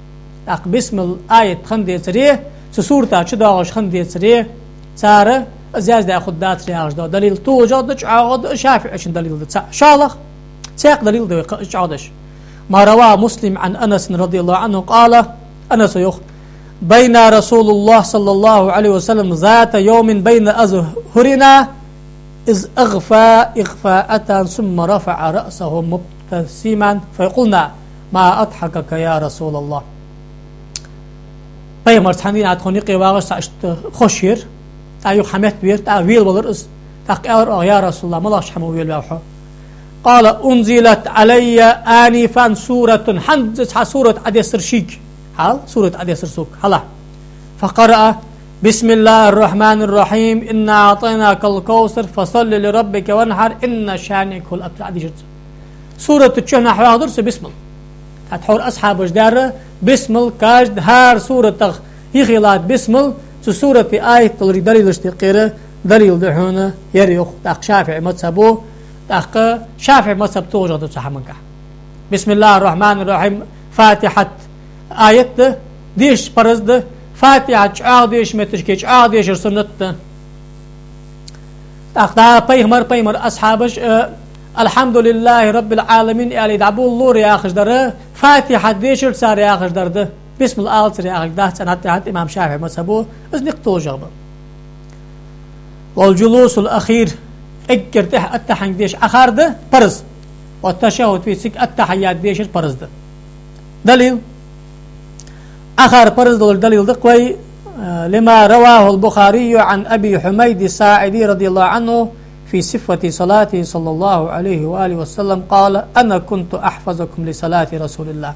ТӀаккха бисмал аят хинна децаре, цу сурата чу доагӀаш хинна децаре, цар из яздаь хургдацар яхаш дола далил толашагӀа да, чӀоагӀа да, ШафиӀий далил да цхьаь. ШоллагӀа, цхьаькха далил да вай кхы чӀоагӀдеш. ما رواه مسلم عن أنس رضي الله عنه قال, Анаса йоах: بينا رسول الله صلى الله عليه وسلم ذات يوم بين أظهرنا إذ أغفى إغفاءة ثم رفع رأسه مبتسما فقلنا: ما أضحكك يا رسول الله. Пайхамар цхьан дийнахьа тхона юкъе вагӀаш цхьа иштта хозаш яр, тӀаккха юха хьаметта вера, тӀаккха велавелар из. ТӀаккха аьлар оаха: يا رسول الله, малагӀча хӀамах велаваьв хьо? قال: أنزلت علي آنفا سورة, хӀанз цхьа сурат Ӏодессар шийга. Хьал, сурат Ӏодессар сога, хьалха. فقرأ: بسم الله الرحمن الرحيم، إنا أعطيناك الكوثر، فصل لربك وانحر، إن شانئك هو الأبتر, Ӏодийшар цо. Сурата чухьнахьа хьоахадир цо бисмал. ТӀаккха тхьовра асхьабаша даьр бисмал, каждый, хӀара суратах йиххе латта бисмал, цу сурата аят долга далилашта юкъера далил да хьона ер, йоах тӀаккха ШафиӀий мазхабо, тӀаккха ШафиӀий мазхаб толашагӀа да цу хӀамангахьа. بسم الله الرحمن الرحيم, Фатихьат аят да, деша парз да, Фатихьат чӀоагӀа дешача метташка чӀоагӀа дешар суннат да. ТӀаккха дӀа пайхамар, пайхамара асхьабаш, э, الحمد لله رب العالمين аьле дӀаболалора яхаш дар, Фатихьат дешар цар яхаш дар да, бисмал алацар яхилга дац, цӀенхьа тӀехьа имам ШафиӀий мазхабо, из никъ толашагӀа ба. والجلوس الأخير, эггара тӀехьа аттахьият деш Ӏохар да парз. والتشهد فيه, цига аттахьият дешар парз да. Далил. Ӏохар парз долча далил да-кх вай, э, لما رواه البخاري عن أبي حميد الساعدي رضي الله عنه في صفة صلاته صلى الله عليه وآله وسلم قال: أنا كنت أحفظكم لصلاة رسول الله.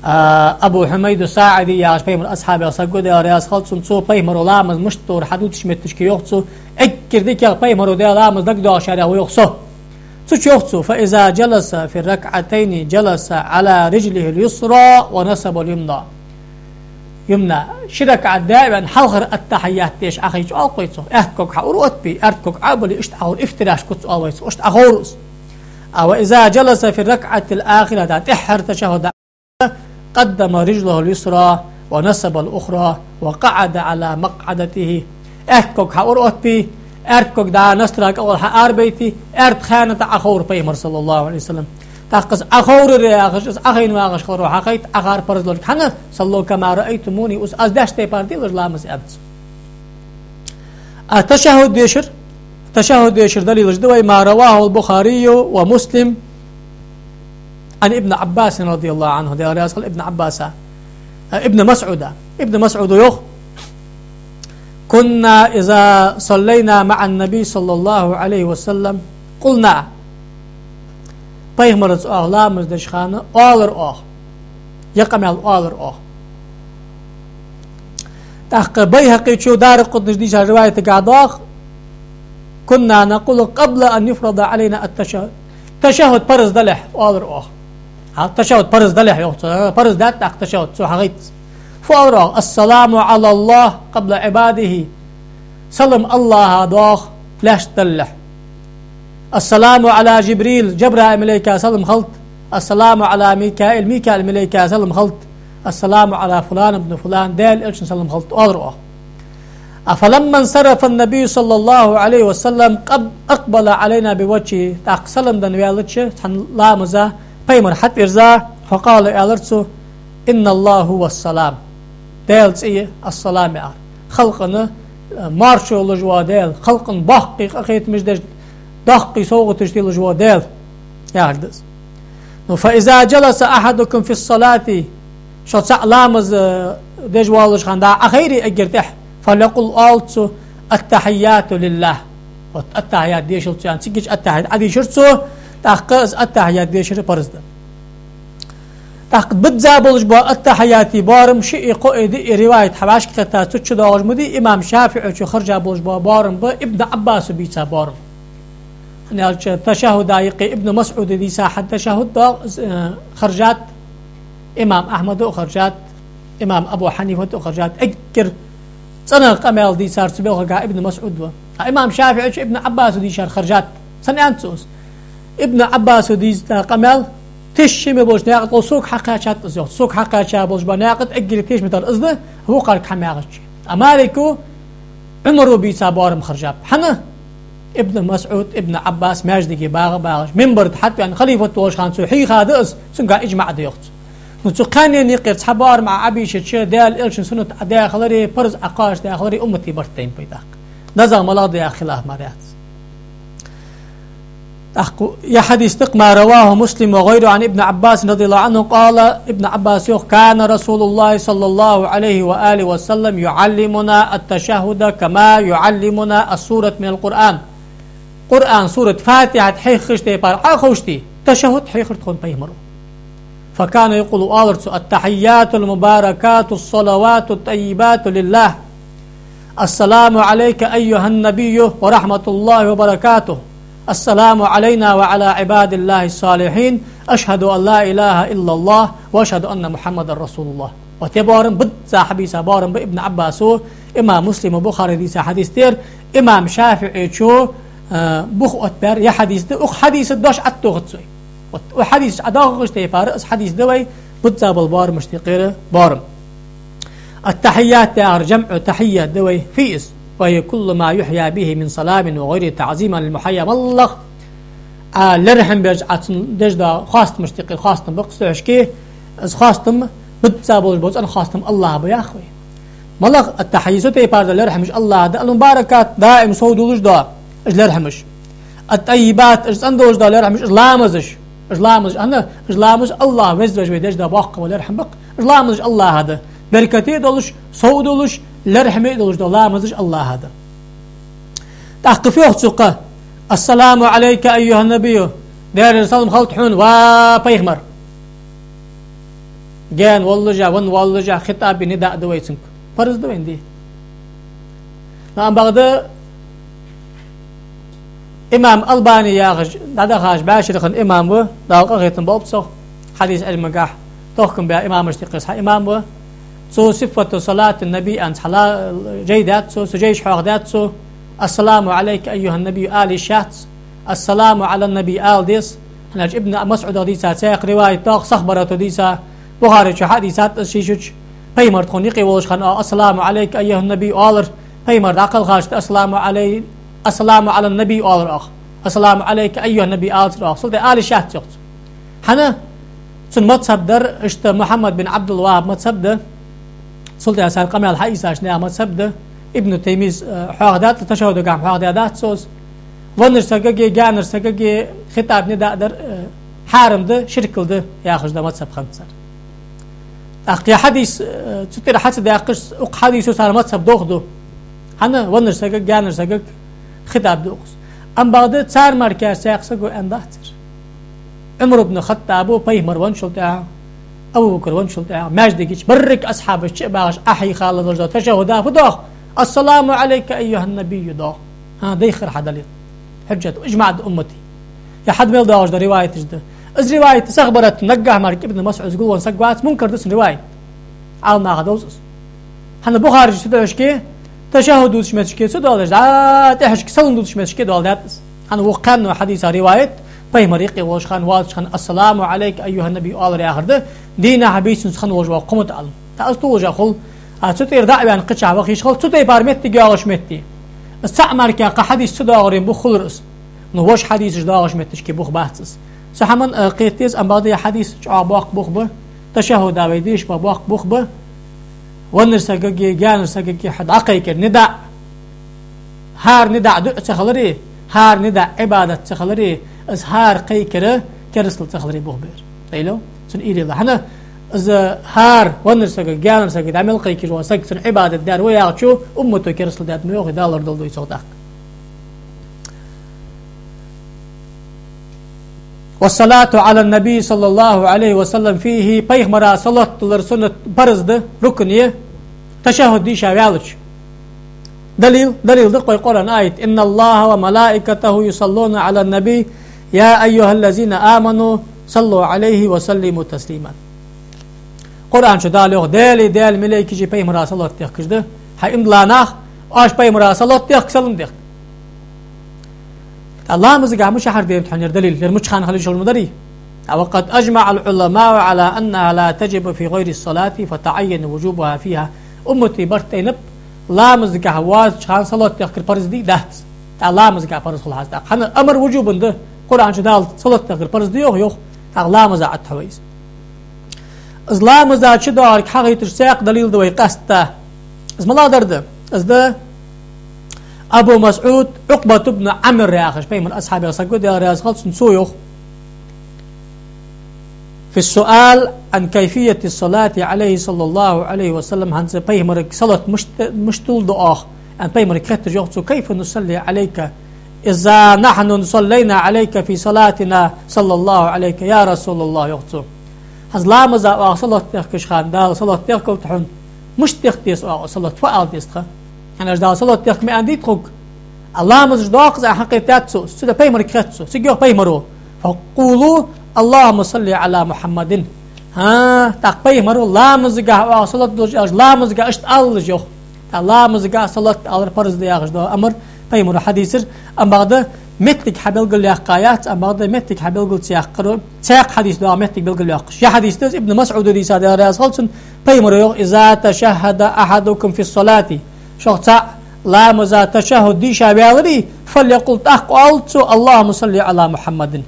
А, Абу Хьумайду СаӀиди яхаш пайхамара асхьабех саг ва, Даьла раьза хилва цунна, цо пайхамара ламаз мишта дора хьадувцача метташка йоах цо, эггара дикагӀа пайхамара даь ламаз дагадоагӀачарех ва йоах со. Цу чу йоах цо: فإذا جلس في الركعتين جلس على رجله اليسرى ونصب اليمنى. يمنى. Ши ракаӀат даь а ваьнна, хьалхара аттахьият деш Ӏохайча, оал-кх вай цох, аьтта ког хьаура оттабе, аьрда ког Ӏобале, иштта Ӏоховра, افتراش куц оал вай цох, иштта Ӏоховра из. А, وإذا جلس في الركعة الآخرة, тӀеххьара ташаххуд, قدم رجله اليسرى ونصب الأخرى وقعد على مقعدته. Аьтта ког хьаура оттабе, аьрда ког дӀа настра кӀал хьаарабайта, аьрда хана тӀа Ӏоховра пайхамар, صلى الله عليه وسلم. ТӀаккха из Ӏоховрар яхаш, из Ӏохайна вагӀаш хиларо хьахайт Ӏохар парз долга. ХӀана? صلوا كما رأيتموني, уж аз деш тайпара де ламаз, аьннад цо. А ташаххуд дешар, ташаххуд дешара далилаш да вай: ما رواه البخاري ومسلم عن ابن عباس رضي الله عنه, Даьла раьза хилва Ибн Ӏаббаса, а, Ибн МасӀуда. Ибн МасӀуда йоах: كنا إذا صلينا مع النبي صلى الله عليه وسلم قلنا. Пайхамарца оаха ламаз деча хана оалар оаха, ер къамаьл оалар оаха. ТӀаккха Байхьакъи чу, Даракъутнис дийцача риваятагахь доагӀа: كنا نقول قبل أن يفرض علينا التشهد. Ташаххуд парз далехь оалар оаха. ХӀа, ташаххуд парз далехь йоах цо, парз даьд тӀаккха ташаххуд, цо хьагойтац. Фу оалар оаха? السلام على الله قبل عباده. Салам АллахӀа доагӀа лаьшта далехь. السلام على جبريل, Жабраил малайка салам хилда. السلام على ميكائيل, Микаил малайка салам хилда. السلام على فلان بن فلان, Даьла элчан салам хилда, оалар оаха. فلما انصرف النبي صلى الله عليه وسلم قب-، أقبل علينا بوجهه. ТӀаккха салам денна ваьлча цхьан ламаза пайхамар хьатӀавийрза, فقال, аьлар цо: إن الله هو السلام. Даьла цӀи я السلام яхар. Халкъана, э, маршо луш вола Даьла, халкъана боккхий къахетамаш деш, доккхий совгӀаташ телаш вола Даьла яхар да из. Ну, فإذا جلس أحدكم في الصلاة, шо цхьаъ ламаз, э, деш воаллача хана дӀа Ӏохайре эггара тӀехьа, فليقل, оалда цо: التحيات لله. Вот, аттахьият дешалда цо, яӀни, цигача аттахьият Ӏодийшар цо, тӀаккха из аттахьият дешар парз да. ТӀаккха бизза болаш бола аттахьиятий боарам шиъи, кхоъи, диъи риваят хьавӀашкакхетта, цу чу доагӀаш ма дий, имам ШафиӀийчо хержа болаш бола боарам ба Ибн Ӏаббаса бийца боарам. ХӀана аьлча, ташаххуда юкъе Ибн МасӀуда дийца хьа ташаххуд доагӀа, э, хержад, имам Ахьмада а хержад, имам Абу Хьанифата а хержад, эггара цӀенагӀа къамаьл дийцар цу балхагахь Ибн МасӀуд ва. А имам ШафиӀийчо Ибн Ӏаббаса дийцар хержад. Сенна аьннад цо из? Ибн Ӏаббаса дийца къамаьл тешаме болча наькъа тӀа сога хьакхаьчад из, йоах. Сога хьакхаьча болаш бола наькъа тӀа эггара тешаме тар из да, вокхарга хьамаьгӀача. А Малика Ӏумара бийца боарам хержаб. ХӀана? Ибн МасӀуд, Ибн Ӏаббас маьждиге багӀа а багӀаш, минбар тӀа хьатӀаваьнна, халифат волча хана цо хьийха да из, цунгахь иджмаӀ да, йоах цо. Ну, цу кхаьннена юкъера цхьа боарам Ӏа Ӏобийшача, Даьла элчан суннат Ӏа даь хилари, парз Ӏа кхоачаш даь хилари уммата барт тайна ба тӀаккха. ДезагӀа малагӀа да яха хилаф мара яц. ТӀаккха ер хьадис да-кх: ما رواه مسلم وغيره عن ابن عباس رضي الله عنه قال, Ибн Ӏаббаса йоах: كان رسول الله صلى الله عليه وآله وسلم يعلمنا التشهد كما يعلمنا السورة من القرآن. Къуръан сурат Фатихьат хьехаш тайпара Ӏоховшаш ташаххуд хьехар тхона пайхамара. فكان يقول, оалар цо: التحيات المباركات الصلوات الطيبات لله. السلام عليك أيها النبي ورحمة الله وبركاته. السلام علينا وعلى عباد الله الصالحين. أشهد أن لا إله إلا الله وأشهد أن محمدا رسول الله. Вот ер боарам бизза хьабийца боарам ба Ибн Ӏаббаса, имам Муслима, Бухари дийца хьадис да ер, имам ШафиӀийчо, э, бух оттабаьр ер хьадис да, укх хьадиса дош ӀотӀатохац вай. Вот, укх хьадисаш ӀодоагӀаш тайпара, из хьадис да вай бизза бола боарамашта юкъера боарам. Ат-тахьийят яхар жамӀу тахьийя да вай, фу я из? وهي كل ما يحيى به من سلام وغيره تعظيما للمحيى. МаллагӀа Ӏа лерхӀам беш Ӏа цунна деш дола хоастамашта юкъера хоастам ба-кх из, тӀехьашка из хоастам бизза болаш бола цӀена хоастам АллахӀа ба, йоах вай. МалагӀа ат-тахьийят, цу тайпара дола лерхӀамаш АллахӀа да, ал-мубаракат, даим сов долаш дола уж лерхӀамаш. Ат-таййибат, уж цӀена долаш дола лерхӀамаш, уж ламазаш. Уж ламазаш, хӀана, уж ламазаш АллахӀ Веза Воккхача вай деш дола боккха лерхӀам ба-кх. Уж ламазаш АллахӀа да. Беркате а долаш, сов а долаш, лерхӀаме а долаш дола ламазаш АллахӀа да. ТӀаккха фу йоах цу кхаь: «Ассаламу Ӏалайка, айюхӀан-набийю», Даьлера салам хилда хьона, ва пайхамар. Гаьна воллашехь, венна воллашехь, хитӀаб, нидаъ да вай цунга. Парз да вайна де. Но ам бакъда имам Албани яхаш, дӀадахача бӀаьшерех имам ва, Дала къахетам болба цох, хьадис Ӏилмагахь тохкам баь имамашта юкъе цхьа имам ва. Цо «Сифату салатин-набий» аьнна цхьа ла-, жай даьд цо, цу жайчу хьоахадаьд цо: «Ассаламу Ӏалайка, айюхӀан-набийю» ала йиш яц, «Ассаламу Ӏалан-набий» ала деза. ХӀана аьлча Ибн МасӀуда дийца цхьаькха риваят доагӀа, сахбарато дийца, Бухаречо хьа а дийцад из ший чу, пайхамар тхона юкъе волаш хана оаха «Ассаламу Ӏалайка, айюхӀан-набий» оалар, пайхамар дӀакхалхача тӀа «Ассаламу Ӏалай-, ассаламу Ӏалан-набий» оалар оаха, «Ассаламу Ӏалайка, айюхӀан-набий» алацар оаха. Цул тӀехьа ала йиш яц йоах цо. ХӀана? Цун мазхӀаб дар, иштта Мухьаммад бин Ӏабдул-ВахӀхӀаба мазхӀаб да. Цул тӀехьа цар къамаьл хьаийцача наьха мазхӀаб да. Ибн Таймийяс, э, хьоахадаьд, ташаххӀудагахь хьоахадаьдац цо из. Веннача сагага, гаьнарча сагага хитӀаб, нидаъ дар, э, хьарам да, ширкал да яхаш да мазхӀаб хиннад цар. ТӀаккха ер хьадис, э, цу тӀера хьа ца даьккхаш, укх хьадисо цар мазхӀаб дохаду. ХӀана, веннача сагага, гаьнарча сагага хитӀаб ду укхаза. Ам бакъда цар мара кхы цхьаккха саго аьннадац ер. Ӏумар ибн ХаттӀаба пайхамар венначул тӀехьагӀа, Абу Бакр венначул тӀехьагӀа, маьждиге чу берригача асхьабашта чу а бахаш, Ӏохайша долаш дола ташаххӀуда фу доах? «Ассаламу Ӏалайка, айюхӀан-набийю» доах. ХӀа, дайхар хьа далил. Хьужжат, иджмаӀ да уммата. Ер хьа да мел доагӀаш дола риваяташ да. Из риваят сахбарат, наггахьа мара Ибн МасӀудага гулвенна саг вац, мункар да цун риваят. Ӏаламнаха довз из. ХӀана, Бухаречо цу тӀехьашка, ташаххӀуд дувцача метте цу доалаш, дӀа тӀехьашка салам дувцача метте доаладаьд из. ХӀана, вокх кхаьннена хьадиса риваят, пайхамар юкъе волаш хана, воацаш хана: «Ассаламу Ӏалайка, айюхӀан-набийю» оалар яхар да, дийнахьа, бийсанца хинна волаш вола кхо мутаӀалим. ТӀаккха из толашагӀа хул, а цу тӀера дӀа а ваьнна кхычахьа ваха йиш хилац, цу тайпара меттиг йоагӀача метте. Из цхьаъ мара кхы хьадис ца доагӀарен бух хулар из. Но вож хьадисаш доагӀача метташка бух бац из. Цу хӀаман, э, кхета деза, ам бакъда ер хьадис чӀоагӀа боккха бух ба, ташаххӀуда вай деш бола боккха бух ба. Веннача сагага, гаьнарча сагага хьа дӀакхайкар, нидаъ. ХӀара нидаъ дуӀа ца хилари, хӀара нидаъ Ӏибадат ца хилари, из хӀара кхайкар керастал ца хилари бух ба ер. Дайла, цун уйла йилла. ХӀана, из хӀара веннача сагага, гаьнарча сагага дӀа мел кхайкаш вола саг цун Ӏибадат даьр ва яхачо, уммато керастал даьд ма йоах, Дала лорадолда вай цох тӀаккха. «والصلاة على النبي صلى الله عليه وسلم فيه», пайхамара салот далар суннат, парз да, рукн я, ташаххӀуд дийша ваьлча. Далил, далил да-кх вай Къуръан аят: «إن الله وملائكته يصلون على النبي يا أيها الذين آمنوا صلوا عليه وسلموا تسليما». Къуръан чу Дала йоах: «Даьлеи Даьла малайкашеи пайхамара салот дехкаш да. ХӀай иман дилла нах, оаш пайхамара салот дехка, салам дехка». ТӀаккха ламазагахь мичахьара дена да хьона ер далил, ер мича хана хила йиш йолаш ма дарий. ТӀаккха: «وقد أجمع العلماء على أنها لا تجب في غير الصلاة فتعين وجوبها فيها». Уммата барт айнаб, ламазагахь воацача хана салот дехкар парз дий, дац. ТӀаккха ламазагахь парз хул хьа из тӀаккха. ХӀана, амар вужубан да, Къуръан чу Дала салот дехкар парз да йоах, йоах. ТӀаккха ламаза Ӏаттахьа вай из. Из ламаза чудоагӀарг хьахайташ цхьаькха далил да вай къаьстта. Из малагӀдар да? Из да Абу МасӀуд, Ӏукъбат ибн Ӏамр яхаш, пайхамара асхьабех саг ва, Даьла раьза хилва цунна, цо йоах: «في السؤال عن كيفية الصلاة عليه صلى الله عليه وسلم», хӀанз пайхамарга салот мишт-, мишта дергда оаха, аьнна, пайхамарга хетташ йоах цо: «كيف نصلي عليك إذا نحن صلينا عليك في صلاتنا صلى الله عليك يا رسول الله», йоах цо. ХӀанз ламаза оаха салот дехкаш хана, Дала салот дехкалда хьона, мишта дехка деза оаха салот, фу ала деза тха? ХӀана аьлча Дала салот дехка ма аьннадий тхога. А ламазаш доаккхаш а хьакхетадаьд цо, цудухьа пайхамарга хетт цо. Цига йоах пайхамаро: «فقولوا اللهم صل على محمد». ХӀа, тӀаккха пайхамаро ламазагахь оаха салот дуллаш аьлча, ламазагахь иштта алалаш йоах. ТӀаккха ламазагахь салот алар парз да яхаш дола амар пайхамаро хьадийцар, ам бакъда моттиг хьабелгалъяьккха яц, ам бакъда моттиг хьабелгал ца яьккхаро, цхьаькха хьадис доагӀа моттиг белгалйоаккхаш. Ер хьадис да из, Ибн МасӀуда дийца, Даьла раьза хилва цунна, пайхамаро йоах: «إذا تشهد أحدكم في الصلاة», шух цхьаъ ламаза ташаххӀуд дийша ваьларе, «فليقل», тӀаккха оалда цо: «اللهم صل على محمد».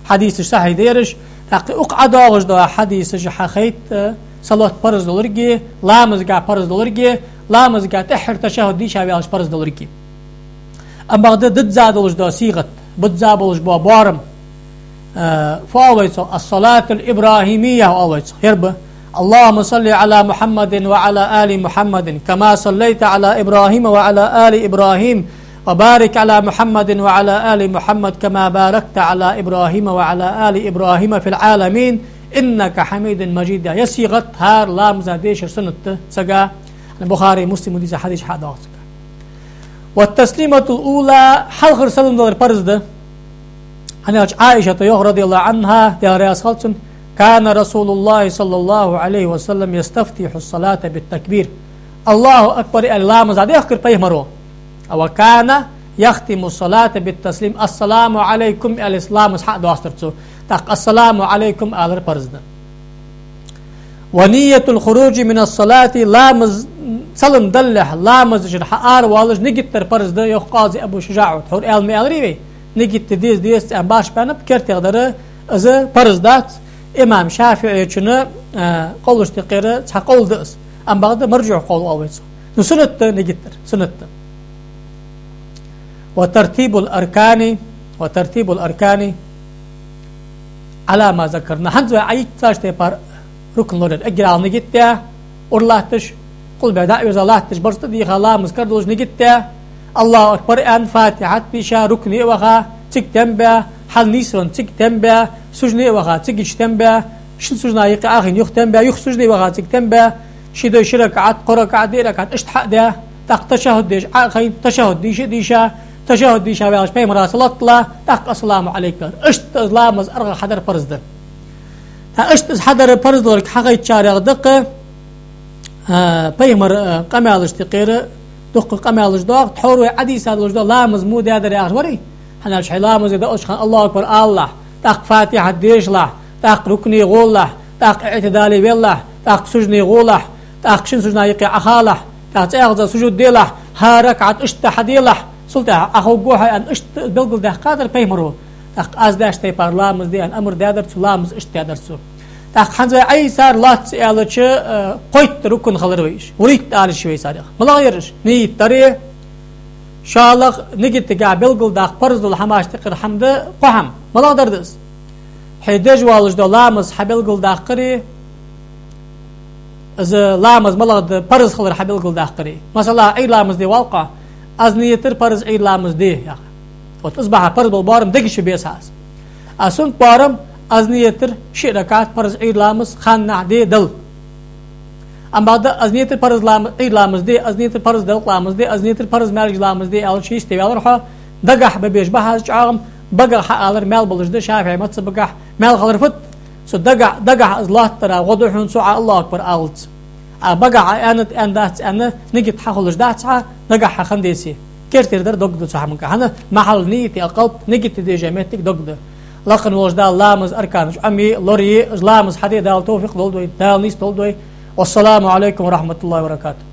Хьадисаш сахьихь да ераш, тӀаккха укх Ӏа доагӀаш дола хьадисаш хьахайт, э, салот парз долга, ламазагахь парз долга, Ламазага тӀеххьара ташаххуд дийша ваьлча парз долга. Амма бакъда дизза долаш дола сийгӀат, бизза болаш бола боарам, э, фу оал вай цох, الصلاة الإبراهيمية оал вай цох. Ер ба: اللهم صل على محمد وعلى آل محمد كما صليت على إبراهيم وعلى آل إبراهيم وبارك على محمد وعلى آل محمد كما باركت على إبراهيم وعلى آل إبراهيم في العالمين إنك حميد مجيد. Ер сийгӀат хӀара ламаза дешар суннат да сага. Бухари, Муслима дийца хьадис хьадоагӀа сага. والتسليمة الأولى, хьалхара салам далар парз да. ХӀана аьлча Ӏаишата йоах, رضي الله عنها, Даьла раьза хилва цунна: كان رسول الله صلى الله عليه وسلم يستفتح الصلاة بالتكبير. الله أكبر аьле ламаз дӀадехкар пайхамаро. وكان يختم الصلاة بالتسليم. السلام عليكم аьле ламаз хьа а доастар цо. ТӀаккха السلام عليكم алар парз да. ونية الخروج من الصلاة, ламаз салам далалехь, ламаза чура хьааравалаш нигат дар парз да, йоах къази Абу ШужаӀа. Тхьовра аьнна ма аьларий вай, нигат де деза, дезац аьнна башха баьннаб, кертера дар из парз дац. Имам ШафиӀийчун, а, къовлашта юкъера цхьа къовл да из. Амма бакъда маржухь къовл оал вай цох. Ну, суннат да нигат дар, суннат да. وترتيب الأركان، وترتيب الأركان على ما ذكرنا. ХӀанз вай Ӏайийттача тайпара рукн лораяр. Эггара хьалха нигат даь, ура латташ, къулбехьа дӀа а вийрза латташ, барзкъа дийха, ламаз кара долаш нигат даь, الله أكبر аьнна, Фатихьат дийша, рукне а ваха, цига тем баь, хьалнийсвенна цига тем баь, сужуде а ваха, цига тем баь, шин сужуда юкъе Ӏохайна юха тем баь, юха сужуде а ваха, цига тем баь, ши дой ши ракаӀат, кхо ракаӀат, диъ ракаӀат, иштта хьа а даь, тӀаккха ташаххуд деш Ӏохайна, ташаххуд дийша а дийша, ташаххуд дийша ваьлча пайхамара салот ала, тӀаккха السلام عليك. Иштта из ламаз аргӀа хьадар парз да. ТӀаккха иштта из хьадар парз долга хьахайтачарех да-кх, а, пайхамара, а, къамаьлашта юкъера дукха къамаьлаш доагӀа, тхьовра вай Ӏодийца долаш дола ламаз во даьдар яхаш варий? ХӀана аьлча хьай ламазе доалача хана الله أكبر алалахь, тӀаккха Фатихьат дешалахь, тӀаккха рукне гӀолалахь, тӀаккха иӀтидале велалахь, тӀаккха сужуде гӀолалахь, тӀаккха шин сужуда юкъе Ӏохалахь, тӀаккха цӀаьхаза сужуд делахь, хӀара ракаӀат иштта хьаделахь, цул тӀехьагӀа Ӏоховргва хьо аьнна, иштта белгалдаьккхадар пайхамаро. ТӀаккха аз деш тайпара ламаз де аьнна амар даьдар цо, ламаз иштта даьдар цо. ТӀаккха хӀанз вай Ӏайийцар лоацца аьлча, э, кхойтта рукн хилар вай уж. ВуритӀа ала йиш я вай царех. МалагӀа я ераш? Нийят дари, шоллагӀа, нигатагахьа белгалдаккха парз дола хӀамашта юкъера хӀама да кхо хӀама. МалагӀа дар да из? Хьо деш волаш дола ламаз хьабелгалдаккхари, из ламаз малагӀа да парз хилар хьабелгалдаккхари. Масала, Ӏуйра ламаз де воалл-кх хьо, аз нийят дир парз Ӏуйра ламаз де, яхаш. Вот из бахьан парз бола боарам дега чу беза хьа аз. А суннат боарам: аз нийят дир шиъ ракаӀат парз Ӏуйра ламаз ханнахьа де Далла. Амма бакъда аз нийят дир парз лам-, Ӏуйра ламаз де, аз нийят дир парз делкъа ламаз де, аз нийят дир парз маьркӀажа ламаз де аьлча, йисте ваьлар хьо, дагахьа бе безаш ба хьа из чӀоагӀам, багах хьаалар маьл болаш да, ШафиӀий мазхӀабагахьа маьл хилар фуд? Цу дага-, дагахьа из лоаттадара гӀо да хьона цу Ӏа الله أكبر аллалца. А багахьа аьннад, аьнна дац аьнна, нигат хьахулаш дац хьа, нагахьа хинна деце. Кертера дар дог да цу хӀаманга. ХӀана? محل النية القلب, нигат дежа моттиг дог да. Лакха волча Дала ламаза арканаш Ӏомае, лорае, ламаз хьаде Дала товфикъ лолда вайна, Дала нийса долда вай. والسلام عليكم ورحمة الله وبركاته.